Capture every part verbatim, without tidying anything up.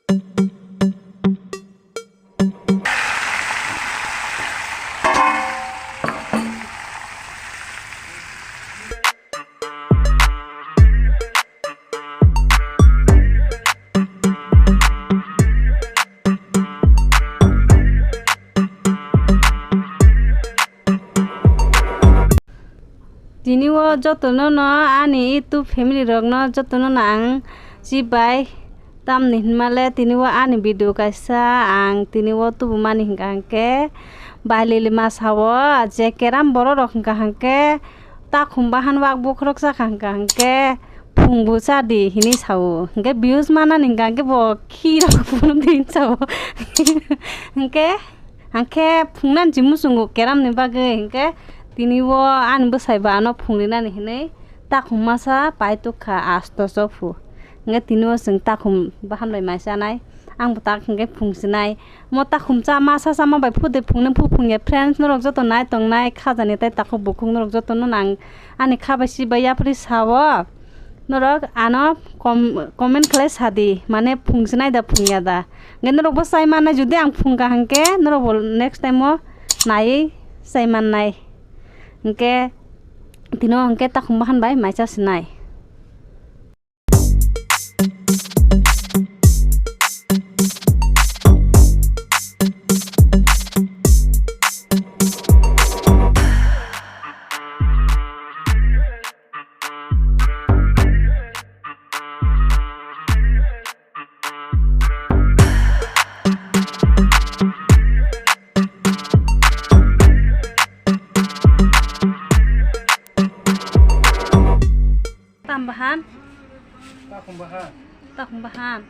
Tini o jotono no ani YouTube family rok no jotono no ang chibai, tamni hinmale tini o ani video kaisa ang tini o tubumani hinka hingke bailili masa o je keram borok rok hinka hingke takhum bahan wak bokhorok chakha hinka hingke phungbu chadi hinui sao hingke views manani hinka hingke bo khirok phunukdi hinui sao hingke. Hingke phungnani si muchungo keramni bagwi, hingke tini o ani bwsai bo ano phungrinani hinui takhum masa pai tukha asto chophu. Hingke tini o chwng takhum bahan bai mai chanai, ang bo tak hingke phungsinai. Mo takhum cha masa chama bai phudi phungni phu phungya friends norok joto nai tongnai khajani tei takhuk bukhuk norok joto no nang ani kha bai si bai yapri sao. Norok ano com-, comment khlai sadi, mane phungsinai da phungya da. Hingke norok bo chai mannai, jodi ang phungkha hingke norok bo next time o naiwi chai mannai. Hingke tino hingke takhum bahan bai mai chasinai. Tam bahan? Takhum bahan. Takhum bahan.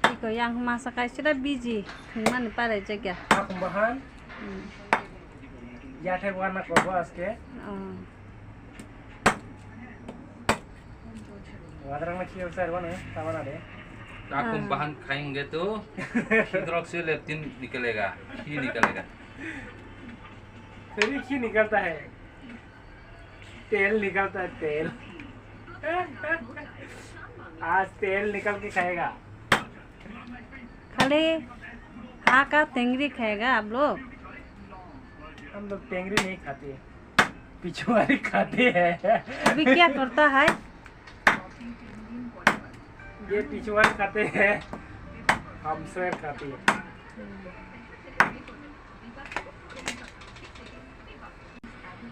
Iko yang masa kaisa da busy, thwngmani parai jagya. Takhum bahan. Hmm. Yathai wana kobo aske. Oh. Wadrang na khiyo sar wana, tabana de. Takhum bahan khainge to, khidrok se leptin nikelega, khi nikelega. Teri khi nikalta hai. तेल निकलता है, तेल। आज तेल निकल के खाएगा। खाली आका तेंगरी खाएगा आप लोग? हम लोग तेंगरी नहीं खाते, पिछुआरी खाते हैं। अभी क्या करता है? ये पिछुआरी खाते हैं, हम शेर खाते हैं।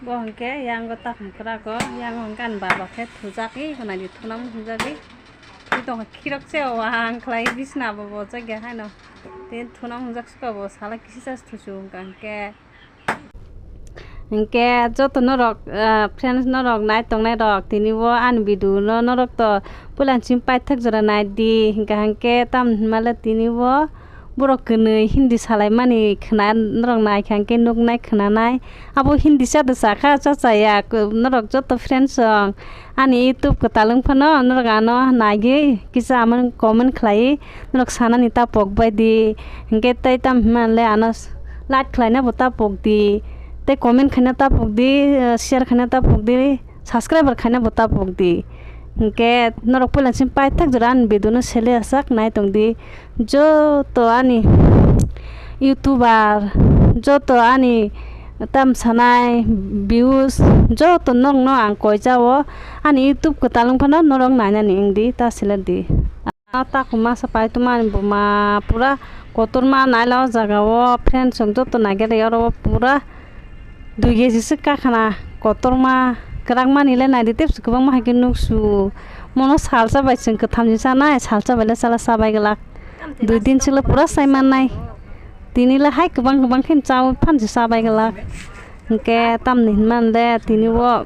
Bo hwnkhe yango takhum kwrago, yango hwnkhe ani baba khe thujagwi, hwnani thunam hwnjagwi. Twi tongkha khirok se o ang khlai bisna bo bo chakya haino. Tei thunam hwnjak se bo sala kisa se thusu hwnkha hwnkhe. Hwnkhe joto norok, ah, friends norok nai tongnai rok tini bo ani video no norok to puila chini paithak jora nai di hwnkha hwnkhe tamni hwnmale tini bo. Borok kwnwi Hindi salaimani khwna norok naikha hwnkhe nuknai khwnanai. Abo Hindi chado chakha cha chaya, norok joto friends rok ani YouTube kwtal wng phano norok ano naigwi kisa amani comment khlaiwi norok sanani ta pokbai di. Hwnkhe tei tamo hwnmale ano like khlaina bo ta pokdi, tei comment khaina ta pokdi, share khaina ta pokdi. Subscriber khaina bo ta pokdi. Hwnkhe norok puila chini paithak jora ani video no sele asak nai tongdi. Joto ani YouTuber, joto ani tam sanai views, joto norokno ang koijao ani YouTube kwtal wng phano norok nainani wngdi ta selerdi. Ah, takhum masa pai tongmani buma pura kotorma naila o jaga o friends rok joto naikhe oro o pura dui kg se kakhana kotorma kwrak mani le naidi tebse kwbangma hai khe nuksu mono salsa bai chwng kwtham ni chanai salsa bai le chala chabai glak dui din se le pura chai mannai tini le hai kwbang kwbang khe chaui phan se chabai glak hwnkhe tamni hinmani le tini o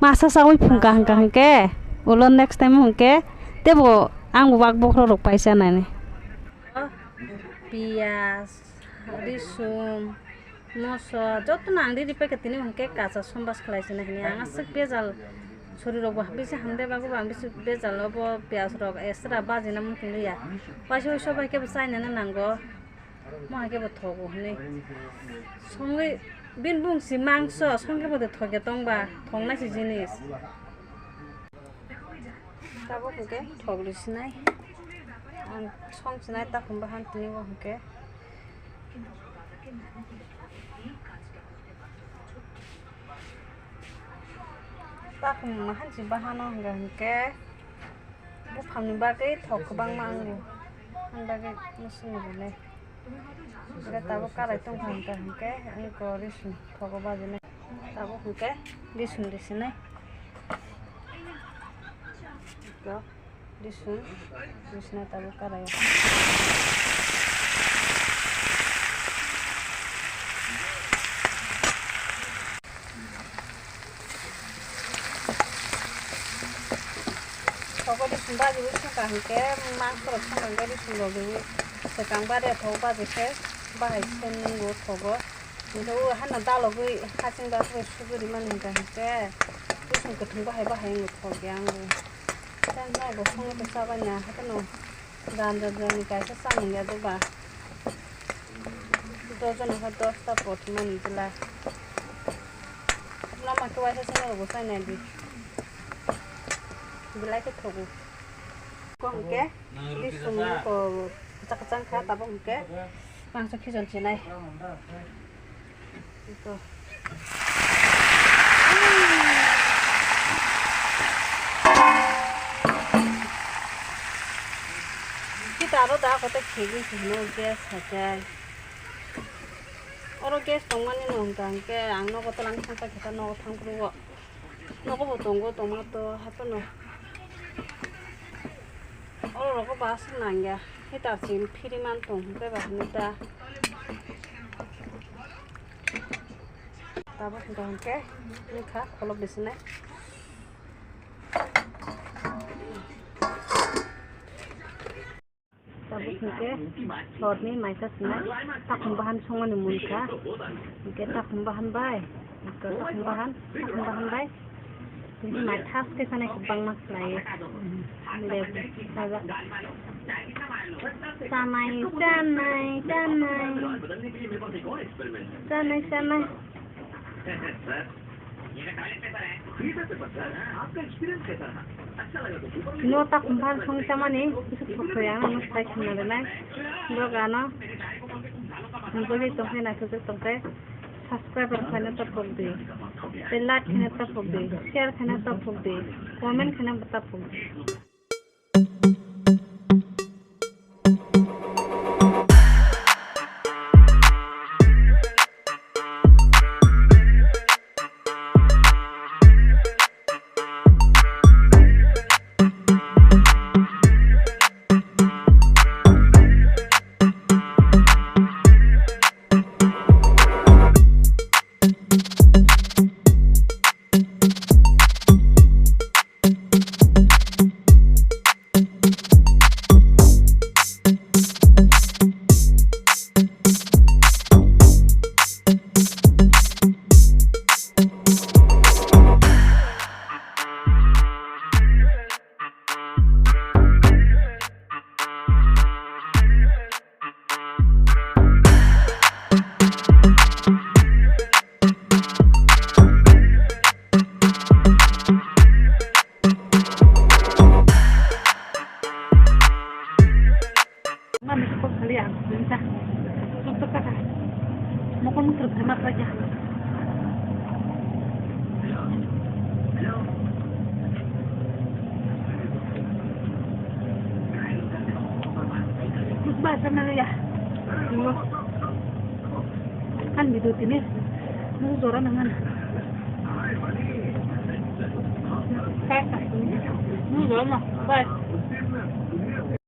masa chaui phungkha hwnkha hwnkhe ulo next time hwnkhe tebo. Ang bo wak bokhorok rok paisa nani. Piyaj, risum, moso, joto no ang riri paikha tini hwnkhe kacha sombas khlai sina hini ang aswk bejal sori rok bo bisi hamde bago bo ang bisi bejal obo piyaj rok extra bajina muchung liya. Waisa waisa bai khe bo chainani nango. Mo hai khe bo thogo hwnwi songwi bini bung si mangso songkhe bo de thokya tongba thoknai si jinis. Tabuk hwnkhe thok risinai. Ang song sinai takhum bahan tini bo hwnkhe. Takhum mahansi bahano hwnkha hwnkhe buphamni bagwi thok kwbangma wngo. Ani bagwi no swngo rwnai. Hwnkhe tabuk karai tongkha hwnkha hwnkhe ang ko risum thogo bajinai. Tabuk hwnkhe risum risinai. Ko risum risna tabuk karai. Thogo risum bajiwi swkang hwnkhe mangso rok swkang khe risum rok riwi swkang ba de thogo baji khe bahai se nwngo thogo. Hwnkhe o hano dalogwi haching ba sugwi rimani hwnkha hwnkhe risum kwthwng bahai bahai wngo thok ya wngo. Tei no bo songwi to chabani haikhe no. Jan jan jan ni kaisa chamung ya doba. Dojon khe dosta pothimani jila. Lama khe waisa sini rogo chainai di. Belai khe thogo. Ko hwnkhe bisung ko kachang kachang kha tabuk hwnkhe mangso khichon chinai. Ito. Kita aro da kote khegwi sino gas hakai. Oro gas tongmani no hwnkha hwnkhe ang nogo tolang thangkha khe ta nogo thangphuru o. Nogo bo tongo tongma to haphano. Oro rogo bus nangya. Heater se phiri man tong hwnkhe ba hwnwi ta. Tabuk hwnkha hwnkhe wngkha kholop bisinai. Tabuk hwnkhe thorni maisa sinai takhum bahan songmani munkha. Hwnkhe takhum bahan bai, hwnkhe takhum bahan, takhum bahan bai. Hwnkhe mai thas khe sanai kwbangma khlaiwi. Lebu, sajak. Chanai, chanai, chanai. Chanai, chanai. No takhum bahan songwi chamani, bwswk thok thoi ang no sai khna rwnai. Borok ano nugwi tongkhe, naithokjak tongkhe, subscribe rok khaina ta phokdi. Tei like khaina ta phokdi, share khaina ta phokdi, comment khaina ta phokdi. Mami ko khali ang minta. Tuk tuk kaka. Mokon mutur khama kaka. Kusba sama ya. Kan video tini. Nung jora nangan. Nung jora na. Bye.